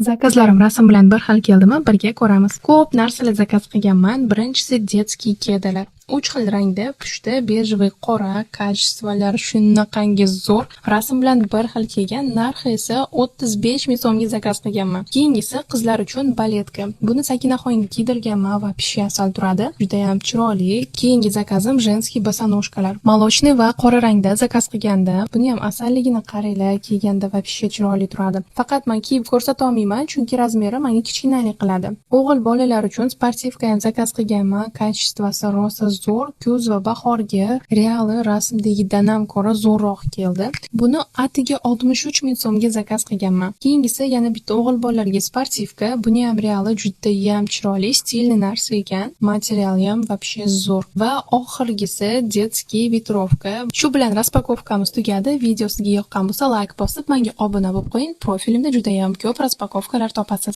Zakazlarim rasm bilan bir xil keldimi, birga ko'ramiz. Ko'p narsalar zakaz qilganman. Birinchisi детский kedalar. Uch xil rangda: pushti, бежевый, qora. Качество lari shunaqangi zo'r. Rasm bilan bir xil kelgan, narxi esa 35 000 so'mga zakaz qilganman. Keyingisi qizlar uchun балетка. Buni Sakinaxonga kiydirganman, вообще asal turadi. Judayam chiroyli. Keyingi zakazim женский босоножка lar. Молочный va qora rangda zakaz qilgandim. Buni ham asalligini qaranglar, kiyganda вообще chiroyli turadi. Faqat man kiyib ko'rsata olmayman, chunki razmeri menga kichkinalik qiladi. O'g'il bolalar uchun спортивка ham zakaz qilganman. Качество si rosa zo'r. Kuz va bahorga reali rasmdagidan ham ko'ra zo'rroq keldi. Buni atigi 63 000 so'mga zakaz qilganman. Keyingisi yana bitta o'g'il bolalarga спортивка. Buni ham reali judayam chiroyli, стильный narsa ekan. Materiali ham вообще zo'r. Va oxirgisi детский ветровка. Shu bilan распаковка miz tugadi. Video sizga yoqqan bo'lsa, layk bosib, menga obuna bo'lib qo'ying. Profilimda judayam ko'p распаковка lar topasiz.